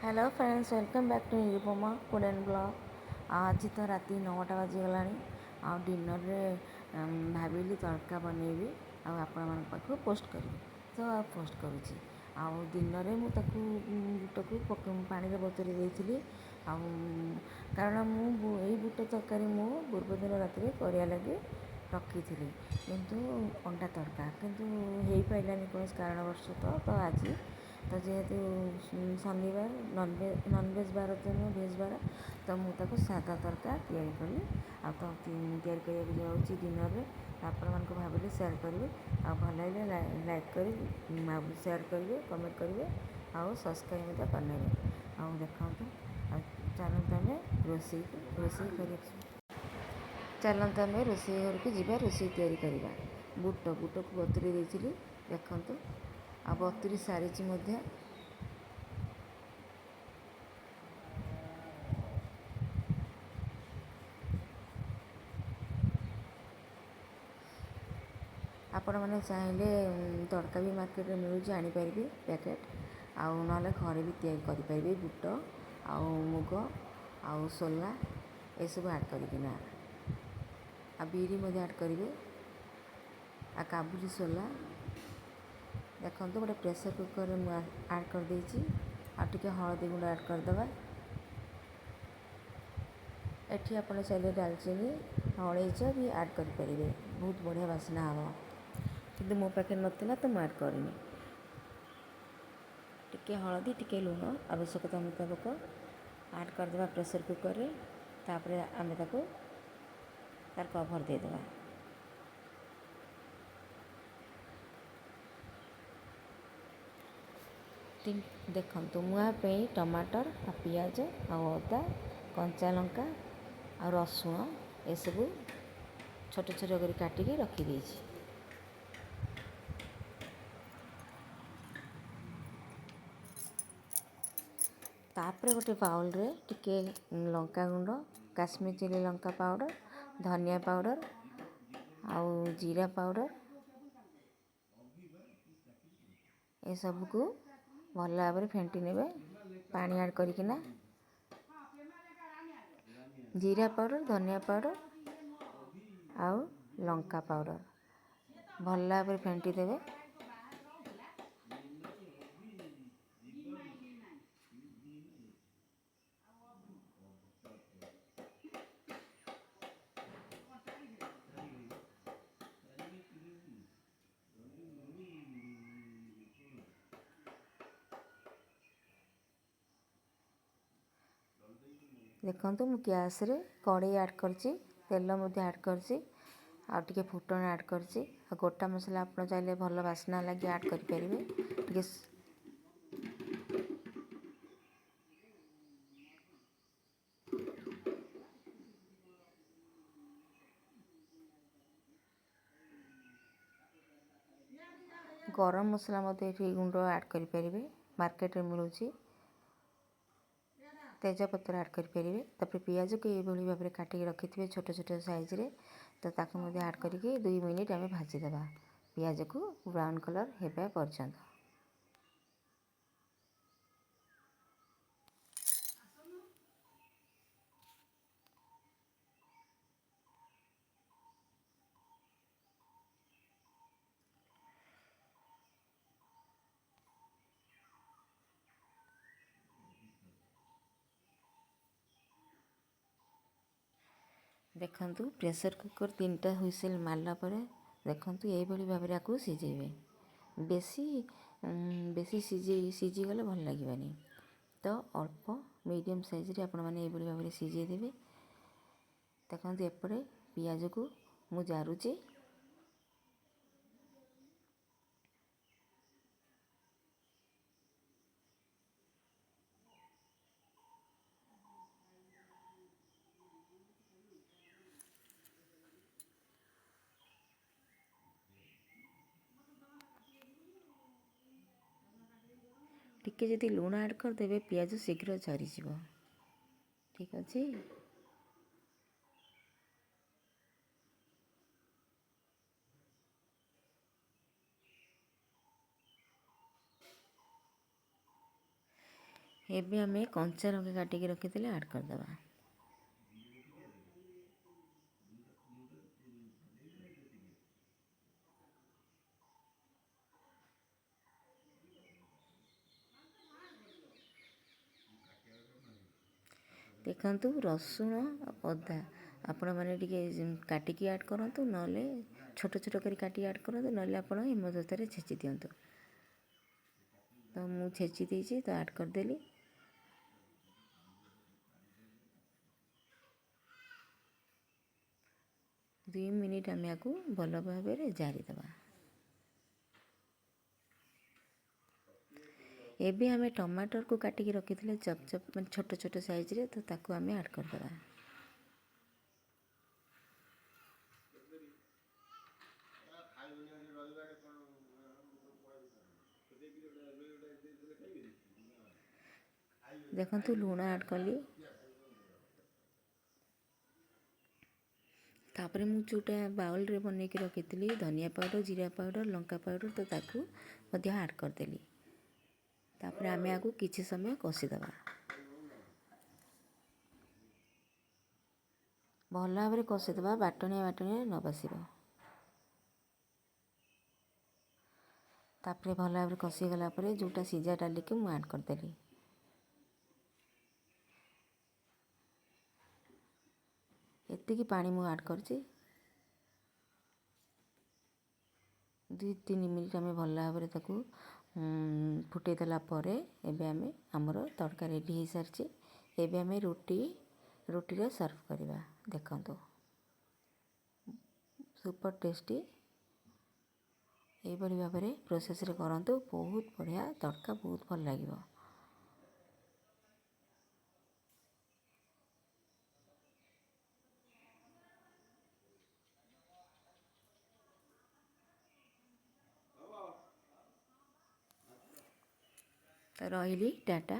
Hello friends, welcome back to Nirupama food and blog. ଆଜି ତ ରାତି 9ଟା ବାଜିଗଲାଣି ଆଉ ଡିନର୍ରେ ଭାବିଲି ତଡ଼କା ବନେଇବି ଆଉ ଆପଣମାନଙ୍କ ପାଖକୁ ପୋଷ୍ଟ କରିବି, ତ ଆଉ ପୋଷ୍ଟ କରୁଛି। ଆଉ ଦିନରେ ମୁଁ ତାକୁ ବୁଟକୁ ପାଣିରେ ବତୁରେଇ ଦେଇଥିଲି, ଆଉ କାରଣ ମୁଁ ଏଇ ବୁଟ ତରକାରୀ ମୁଁ ପୂର୍ବଦିନ ରାତିରେ କରିବା ଲାଗି ରଖିଥିଲି, କିନ୍ତୁ ଅଣ୍ଡା ତଡ଼କା କିନ୍ତୁ ହେଇପାରିଲାନି କୌଣସି କାରଣବଶତଃ। ତ ଆଜି ତ ଯେହେତୁ ଶନିବାର, ନନଭେଜ୍ ବାର ତ ନୁହେଁ, ଭେଜ୍ ବାର, ତ ମୁଁ ତାକୁ ସାଧା ତଡ଼କା ତିଆରି କଲି। ଆଉ ତ ତିଆରି କରିବାକୁ ଯାଉଛି ଡିନର୍ରେ, ଆପଣମାନଙ୍କୁ ଭାବିଲି ସେୟାର କରିବି। ଆଉ ଭଲ ଲାଗିଲେ ଲାଇକ୍ କରିବି, ଆଉ ସେୟାର କରିବେ, କମେଣ୍ଟ କରିବେ ଆଉ ସବସ୍କ୍ରାଇବ୍ ମଧ୍ୟ କରିନେବେ। ଆଉ ଦେଖନ୍ତୁ, ଆଉ ଚାଲନ୍ତୁ ଆମେ ରୋଷେଇ କରିବାକୁ ଚାଲନ୍ତୁ ଆମେ ରୋଷେଇ ଘରକୁ ଯିବା, ରୋଷେଇ ତିଆରି କରିବା। ବୁଟକୁ ବତୁରେଇ ଦେଇଥିଲି ଦେଖନ୍ତୁ, ଆଉ ବତୁରି ସାରିଛି ମଧ୍ୟ। ଆପଣମାନେ ଚାହିଁଲେ ତଡ଼କା ବି ମାର୍କେଟରେ ମିଳୁଛି, ଆଣିପାରିବେ ପ୍ୟାକେଟ୍, ଆଉ ନହେଲେ ଘରେ ବି ତିଆରି କରିପାରିବେ। ବୁଟ ଆଉ ମୁଗ ଆଉ ସୋଲା ଏସବୁ ଆଡ଼୍ କରିକିନା, ଆଉ ବିରି ମଧ୍ୟ ଆଡ଼୍ କରିବେ, ଆଉ କାବୁଲି ସୋଲା। ଦେଖନ୍ତୁ ଗୋଟେ ପ୍ରେସର୍ କୁକର୍ରେ ମୁଁ ଆଡ଼୍ କରିଦେଇଛି। ଆଉ ଟିକେ ହଳଦୀ ଗୁଣ୍ଡ ଆଡ଼୍ କରିଦେବା। ଏଠି ଆପଣ ଚାହିଁଲେ ଡାଲଚିନି, ଅଳେଇଚ ବି ଆଡ଼୍ କରିପାରିବେ, ବହୁତ ବଢ଼ିଆ ବାସ୍ନା ହେବ। କିନ୍ତୁ ମୋ ପାଖରେ ନଥିଲା ତ ମୁଁ ଆଡ଼୍ କରିନି। ଟିକେ ହଳଦୀ, ଟିକେ ଲୁଣ ଆବଶ୍ୟକତା ମୁତାବକ ଆଡ଼୍ କରିଦେବା ପ୍ରେସର୍ କୁକର୍ରେ। ତାପରେ ଆମେ ତାକୁ ତାର କଭର୍ ଦେଇଦେବା। ଦେଖନ୍ତୁ ମୁଆଁ ପାଇଁ ଟମାଟର ଆଉ ପିଆଜ ଆଉ ଅଦା, କଞ୍ଚା ଲଙ୍କା ଆଉ ରସୁଣ ଏସବୁ ଛୋଟ ଛୋଟ କରି କାଟିକି ରଖିଦେଇଛି। ତାପରେ ଗୋଟେ ବାଉଲରେ ଟିକେ ଲଙ୍କା ଗୁଣ୍ଡ, କାଶ୍ମୀର ଚିଲି ଲଙ୍କା ପାଉଡ଼ର, ଧନିଆ ପାଉଡ଼ର ଆଉ ଜିରା ପାଉଡ଼ର ଏସବୁକୁ ଭଲ ଭାବରେ ଫେଣ୍ଟି ନେବେ ପାଣି ଆଡ଼୍ କରିକିନା। ଜିରା ପାଉଡ଼ର, ଧନିଆ ପାଉଡ଼ର ଆଉ ଲଙ୍କା ପାଉଡ଼ର ଭଲ ଭାବରେ ଫେଣ୍ଟି ଦେବେ। ଦେଖନ୍ତୁ ମୁଁ ଗ୍ୟାସ୍ରେ କଡ଼େଇ ଆଡ଼୍ କରିଛି, ତେଲ ମଧ୍ୟ ଆଡ଼୍ କରିଛି, ଆଉ ଟିକେ ଫୁଟଣ ଆଡ଼୍ କରିଛି। ଆଉ ଗୋଟା ମସଲା ଆପଣ ଚାହିଁଲେ ଭଲ ବାସ୍ନା ଲାଗି ଆଡ଼୍ କରିପାରିବେ। ଟିକେ ଗରମ ମସଲା ମଧ୍ୟ ଏଠି ଗୁଣ୍ଡ ଆଡ଼୍ କରିପାରିବେ, ମାର୍କେଟରେ ମିଳୁଛି। ତେଜପତ୍ର ଆଡ଼୍ କରିପାରିବେ। ତାପରେ ପିଆଜକୁ ଏଇଭଳି ଭାବରେ କାଟିକି ରଖିଥିବେ ଛୋଟ ଛୋଟ ସାଇଜ୍ରେ, ତ ତାକୁ ମଧ୍ୟ ଆଡ଼୍ କରିକି 2 ମିନିଟ୍ ଆମେ ଭାଜିଦେବା ପିଆଜକୁ ବ୍ରାଉନ୍ କଲର୍ ହେବା ପର୍ଯ୍ୟନ୍ତ। ଦେଖନ୍ତୁ ପ୍ରେସର୍ କୁକର୍ 3ଟା ହୁଇସିଲ୍ ମାରିଲା ପରେ ଦେଖନ୍ତୁ ଏଇଭଳି ଭାବରେ ଆକୁ ସିଝେଇବେ। ବେଶୀ ସିଝିଗଲେ ଭଲ ଲାଗିବନି, ତ ଅଳ୍ପ ମିଡ଼ିୟମ୍ ସାଇଜ୍ରେ ଆପଣମାନେ ଏଇଭଳି ଭାବରେ ସିଝେଇ ଦେବେ। ଦେଖନ୍ତୁ ଏପଟେ ପିଆଜକୁ ମୁଁ ଜାରୁଛି। ଟିକେ ଯଦି ଲୁଣ ଆଡ଼୍ କରିଦେବେ ପିଆଜ ଶୀଘ୍ର ଜରିଯିବ। ଠିକ୍ ଅଛି। ଏବେ ଆମେ କଞ୍ଚା ଲଙ୍କା କାଟିକି ରଖିଥିଲେ ଆଡ଼୍ କରିଦେବା। ଦେଖନ୍ତୁ ରସୁଣ ଅଦା ଆପଣମାନେ ଟିକେ କାଟିକି ଆଡ଼୍ କରନ୍ତୁ, ନହେଲେ ଛୋଟ ଛୋଟ କରି କାଟିକି ଆଡ଼୍ କରନ୍ତୁ, ନହେଲେ ଆପଣ ହେମଦସ୍ତାରେ ଛେଚି ଦିଅନ୍ତୁ। ତ ମୁଁ ଛେଚି ଦେଇଛି, ତ ଆଡ଼୍ କରିଦେଲି। 2 ମିନିଟ୍ ଆମେ ୟାକୁ ଭଲ ଭାବରେ ଜାରିଦେବା। ଏବେ ଆମେ ଟମାଟରକୁ କାଟିକି ରଖିଥିଲେ ଚପ୍ ଚପ୍, ମାନେ ଛୋଟ ଛୋଟ ସାଇଜ୍ରେ, ତ ତାକୁ ଆମେ ଆଡ଼୍ କରିଦେବା। ଦେଖନ୍ତୁ ଲୁଣ ଆଡ଼୍ କଲି। ତାପରେ ମୁଁ ଯେଉଁଟା ବାଉଲରେ ବନେଇକି ରଖିଥିଲି ଧନିଆ ପାଉଡ଼ର, ଜିରା ପାଉଡ଼ର, ଲଙ୍କା ପାଉଡ଼ର, ତ ତାକୁ ମଧ୍ୟ ଆଡ଼୍ କରିଦେଲି। ତାପରେ ଆମେ ଆକୁ କିଛି ସମୟ କଷିଦେବା। ଭଲ ଭାବରେ କଷିଦେବା, ବାଟଣିଆ ବାଟଣିଆ ନ ବାସିବ। ତାପରେ ଭଲ ଭାବରେ କଷିଗଲା ପରେ ଯେଉଁଟା ସିଝା ଡାଲିକି ମୁଁ ଆଡ଼୍ କରିଦେଲି। ଏତିକି ପାଣି ମୁଁ ଆଡ଼୍ କରିଛି। 2-3 ମିନିଟ୍ ଆମେ ଭଲ ଭାବରେ ତାକୁ ଫୁଟେଇ ଦେଲା ପରେ ଏବେ ଆମେ ଆମର ତଡ଼କା ରେଡ଼ି ହେଇସାରିଛି। ଏବେ ଆମେ ରୁଟିରେ ସର୍ଭ କରିବା। ଦେଖନ୍ତୁ ସୁପର ଟେଷ୍ଟି। ଏଇଭଳି ଭାବରେ ପ୍ରୋସେସ୍ରେ କରନ୍ତୁ, ବହୁତ ବଢ଼ିଆ ତଡ଼କା, ବହୁତ ଭଲ ଲାଗିବ। ତ ରହିଲି, ଟାଟା।